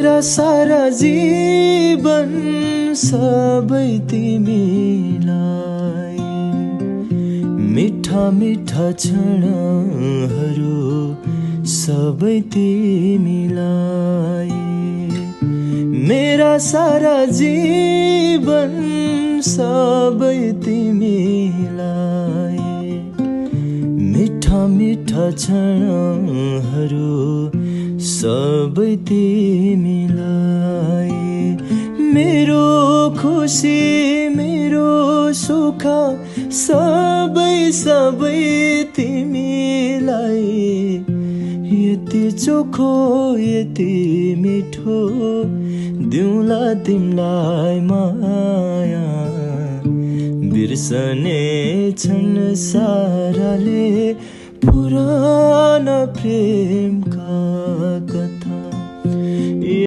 मेरा सारा जीवन सबै तिमीलाई, मिठा मिठा क्षणहरू सबै तिमीलाई। मेरा सारा जीवन सबै तिमीलाई, मिठा मिठा क्षणहरू सबै तिमीलाई। मेरो खुसी मेरो सुख सबै सबै तिमीलाई। यति चोखो यति मिठो दिउँला तिमीलाई माया, बिर्सने छन् साराले पुराना प्रेम